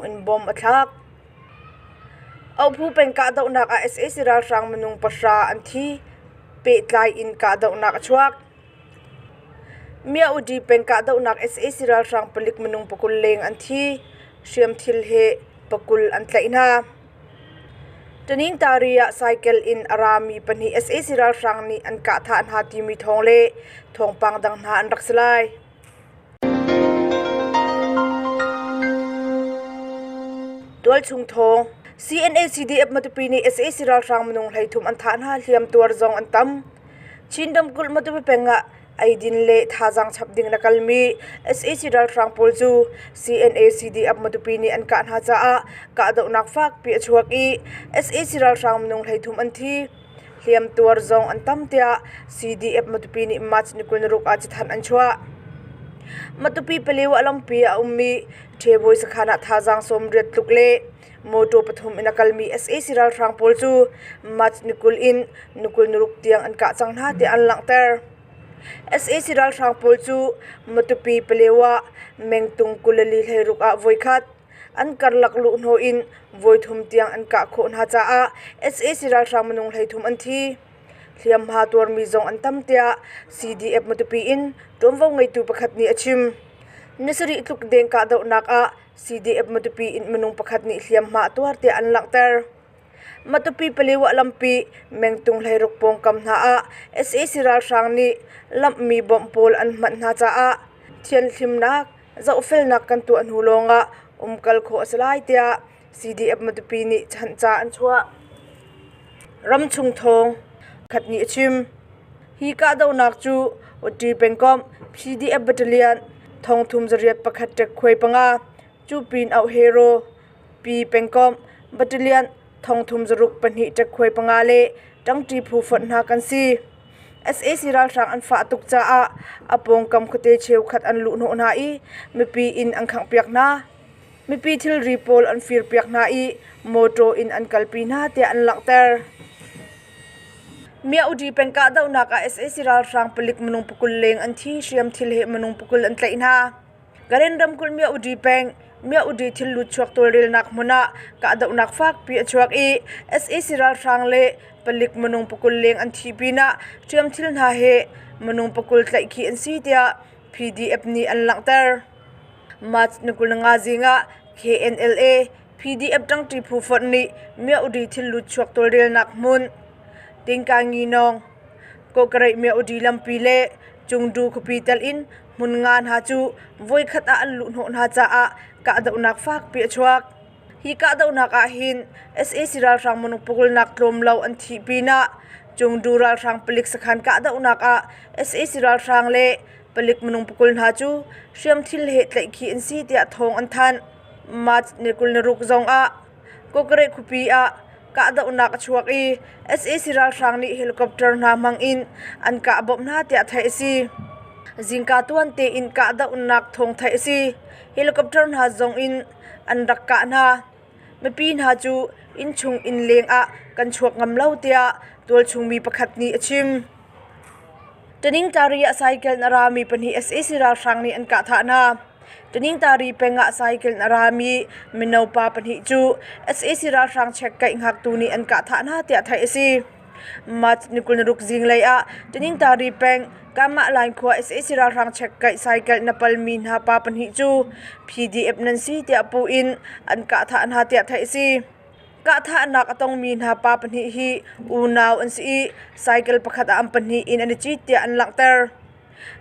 In bom a thlak. Ohphu peng kahdohnak ah sac ralhrang minung pahra an thi. Pehtlai in kahdohnak a chuak. Myaudi peng kahdohnak sac ralhrang palik minung pakul leng an thi. Hriamthil he pakul an tlaih hna. Taningtari ah cycle in a rami pahnih sac ralhrang nih an kah thah hna timi thawng le thawngpang dang hna an rak si lai. Tualchung thawng CNA CDF Matupi nih sac ralhrang minung 13 an thah hna, hliam tuar zong an tam. Chin ramkulh Matupi peng ah eidin le thazaang chap ding in a kalmi sac ralhrang pawl cu CNA CDF Matupi nih an kah hna caah kahdohnak fakpi a chuak i sac ralhrang minung 13 an thi. Hliam tuar zong an tam tiah CDF Matupi nih March ni 26 ah cathanh an chuah. Matupi Palewa lampi ah a ummi Ṭhebawi sakhan ah thazaang 80 tluk le mawṭaw pathum in a kalmi sac ralhrang pawl cu March ni 20 in ni 26 tiang an kah cang hna tiah an langhter. Sac ralhrang pawl cu Matupi Palewa mengtung 24 ah voikhat an karlak luhhnawh in voithum tiang an kah khawh hna caah sac ralhrang minung 13 an thi. Hliamhma tuarmi zong an tam tiah CDF Matupi in ṭuanvo ngeitu pakhat nih a chim. Ni sarih tluk deng kahdohnak ah CDF Matupi in minung pakhat nih hliamhma a tuar tiah an langhter. Matupi Paliwa lampi mengtung 16 pawngkam hna ah sac ralhrang nih lamhmi bomb pawl an hmanh hna caah thianhhlimnak zohfelnak kan tuah hnu lawngah umkal khawh a si lai tiah CDF Matupi nih chanhca an chuah. Ramchung thawng khat nih a chim. Hi kahdohnak cu Uṭi pengkomh PDF Battalion thongthum zariat pakhat ṭek khuai panga cu pin auh hero Pi pengkomh Battalion thongthum zaruk pahnih ṭek khuai panga le ṭangṭi phu fonh hna kan si. Sac ralhrang an fah tuk caah a pawngkam khuate cheukhat an luhhnawh hna i mipi inn an khanghpiak hna. Mipi thilri pawl an firpiak hna i mawṭaw in an kalpi hna tiah an langhter. Myaudi peng kahdohnak ah sac ralhrang palik minung pakul leng an thi, hriamthil he minung pakul an tlaih hna. Karen ramkulh Myaudi peng Myaudi thil lutchuak tawlrelnak hmun ah kahdohnak fakpi a chuak i sac ralhrang le palik minung pakul leng an thih pinah hriamthil hna he minung pakul tlaihkhih an si tiah PDF nih an langhter. March ni 25 zing ah KNLA PDF ṭangṭi phu fonh nih Myaudi thil lutchuak tawlrelnak hmun Tingkanginawng, Kawkareih Myaudi lampi le Cungdu khuapi telh in hmun nga hna cu voikhat ah an luhhnawh hna caah kahdohnak fakpi a chuak. Hi kahdohnak ah hin sac ralhrang minung pakulnak tlawm lo an thih pinah Cungdu ralhrang palik sakhan kahdohnak ah sac ralhrang le palik minung pakul hna cu hriamthil he tlaihkhih an si tiah thawng an thanh. March ni 26 zong ah Kawkare khuapi ah kahdohnak a chuak i sac ralhrang nih helicopter hna hmang in an kah bawmh hna tiah theih a si. Zingka tuan tein kahdohnak thawng theih a si. Helicopter hna zong in an rak kah hna. Mipi hna cu innchung inn leng ah kan chuak ngam lo tiah tualchung mi pakhat nih a chim. Taningtari ah cycle in a rami pahnih sac ralhrang nih an kah thah hna. Taningtari peng ah cycle in a rami mino pa pahnih cu sac ralhrang check-kaih hngaktu nih an kah thah hna tiah theih a si. March ni 26 zinglei ah Taningtari peng Kamah Line khua sac ralhrang check-kaih cycle in a palmi hna pa pahnih cu PDF nan si tiah puh in an kah thah hna tiah theih a si. Kahthahnak a tongmi hna pa pahnih hi unau an si i cycle pakhat ah an pahnih in an i cit tiah an langhter.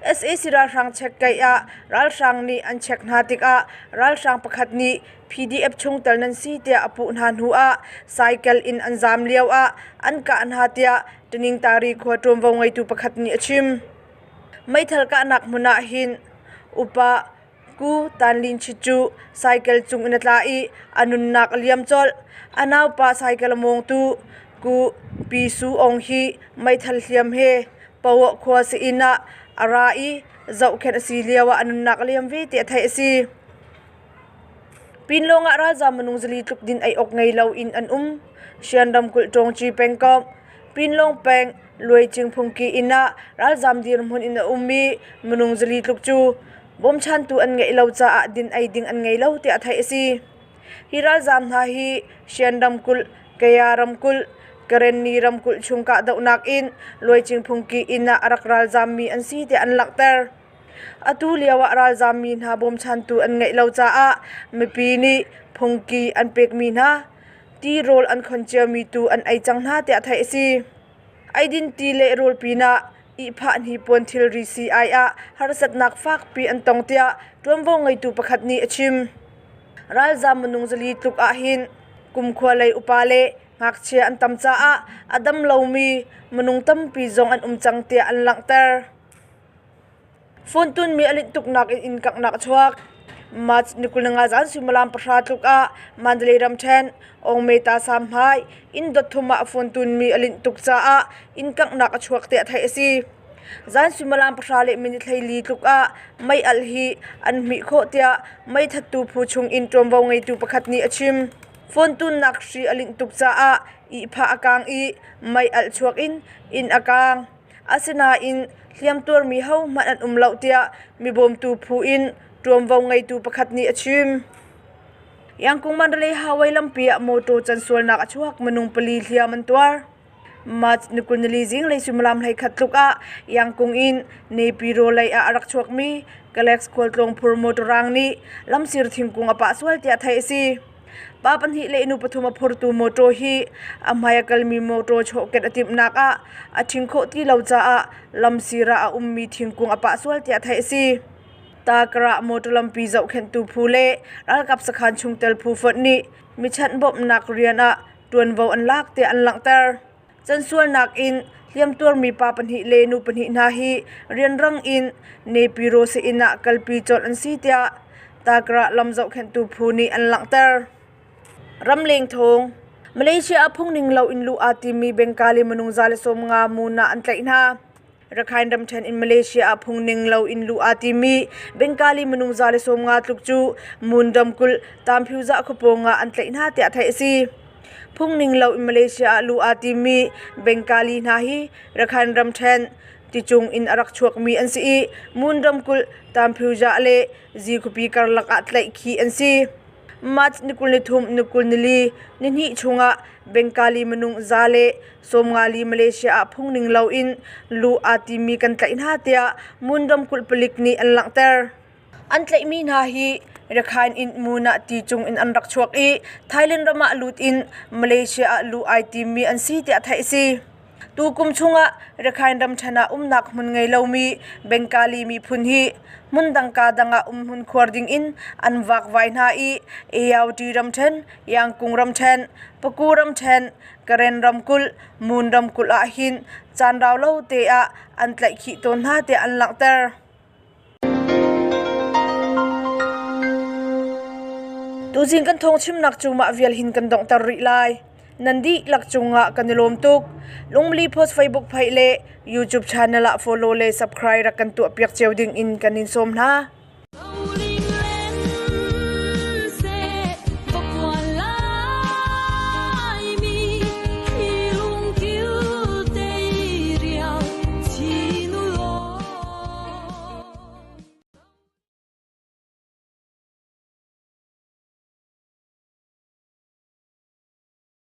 Sac ralhrang check-kaih ah ralhrang nih an check hna tikah ralhrang pakhat nih PDF chungtel nan si tiah a puh hna hnu ah cycle in an zaam lio ah an kah hna tiah Taningtari khua ṭuanvo ngeitu pakhat nih a chim. Meithal kahnak hmun ah hin upa Ku Tan Lin Chit cu cycle cung in a tla i a nunnak a liam colh. A naupa cycle a mawngtu Ku Pi Su Aung hi meithal hliam he Pawah khua sii-inn ah a ra i zohkhenh a si lio ah a nunnak a liam ve tiah theih a si. Pinlawng ah ralzaam minung zali tluk din ei awk ngei lo in an um. Shan ramkulh Ṭawngci pengkomh, Pinlawng peng, Luaicing phungki inn ah ralzaam dirhmun in a ummi minung zali tluk cu bawmchantu an ngeih lo caah din ei ding an ngei lo tiah theih a si. Hi ralzaam hna hi Shan ramkulh, Kaya ramkulh, Karenni ramkulh chung kahdohnak in Luaicing phungki inn ah a rak ralzaammi an si tiah an langhter. Atu lio ah ralzaammi hna bawmchantu an ngeih lo caah mipi nih phungki an pekmi hna tirawl an khon ciami tu an ei cang hna tiah theih a si. Eidin ti le rawl pinah ihphah hnipuan thilri sii-ai ah harsatnak fakpi an tong tiah ṭuanvo ngeitu pakhat nih a chim. Ralzaam minung 400 tluk ahhin kumkhua lei upa le ngakchia an tam caah a dam lomi minung tampi zong an um cang tiah an langhter. Phone tunmi a linh tuknak in inn kanghnak a chuak. March ni 25 zan suimilam 10 tluk ah Mandalay ramṭhen Ongmeta Samhmai inn dot thum ah phone tunmi a linh tuk caah inn kanghnak a chuak tiah theih a si. Zan suimilam 10 le minute 14 tluk ah mei alh hi an hmih khawh tiah meithattu phu chung in ṭuanvo ngeitu pakhat nih a chim. Phone tunnak hri a linh tuk caah ihphah a kaang i mei alh chuak in inn a kaang. Asinain hliamtuarmi hohmanh an um lo tiah mibawmtu phu in ṭuanvo ngeitu pakhat nih a chim. Yangkung Mandalay Highway lampi ah mawṭaw cansualnak a chuak minung pali hliam an tuar. March ni 24 zinglei suimilam 11 tluk ah Yangkung in Naypyidaw lei ah a rak chuakmi Galax khualtlawng phur motor rang nih lamsir thingkung a pah sual tiah theih a si. Pa pahnih le nu pathum a phurtu mawṭaw hi a hmai a kalmi mawṭaw chawhket a timhnak ah a ṭhing khawh ti lo caah lamsir ah a ummi thingkung a pah sual tiah theih a si. Takara mawṭaw lampi zohkhenhtu phu le ralkap sakhan chungtel phu fonh nih michanh bawmhnak rian ah ṭuanvo an lak tiah an langhter. Cansualnak in hliamtuarmi pa pahnih le nu pahnih hna hi rianrang in Naypyidaw sii-inn ah kalpi colh an si tiah Takra lam zohkhenhtu phu nih an langhter. Ramleng thawng Malaysia ah phungning loin luh aa timmi Bengali minung 150 mun ah an tlaih hna. Rakhine ramṭhen in Malaysia ah phungning loin luh aa timmi Bengali minung 150 tluk cu Mun ramkulh Tamphyuzah khuapawng ah an tlaih hna tiah theih a si. Phungning loin Malaysia ah luh aa timmi Bengali hna hi Rakhine ramṭhen ticung in a rak chuakmi an si i Mun ramkulh Tamphyuzah le Zi khuapi karlak ah tlaihkhih an si. March ni 23 ni 24 nihnih chungah Bengali minung 154 Malaysia ah phungning loin luh aa timi kan tlaih hna tiah Mun ramkulh palik nih an langhter. An tlaihmi hna hi Rakhine in Mun ah ti cung in an rak chuak i Thailand ram ah lut in Malaysia ah luh ai timmi an si tiah theih a si. Tukum chungah Rakhine ramṭhen ah umnak hmun ngei lomi Bengali miphun hi hmundang kaa dang ah umhmun khuar dingin an vakvai hna i Ayauti ramṭhen, Yangkung ramṭhen, Paku ramṭhen, Karen ramkulh, Mun ramkulh ah hin caan rau lo te ah an tlaihkhih tawn hna tiah an langhter. Tuzing kan thawngchimnak cu mah vial hin kan donghter rih lai. Nan dihlak cungah kan i lawm tuk. Lungmli Post Facebook page le YouTube channel ah follow le subscribe rak kan tuahpiak cio ding in kan in sawm hna.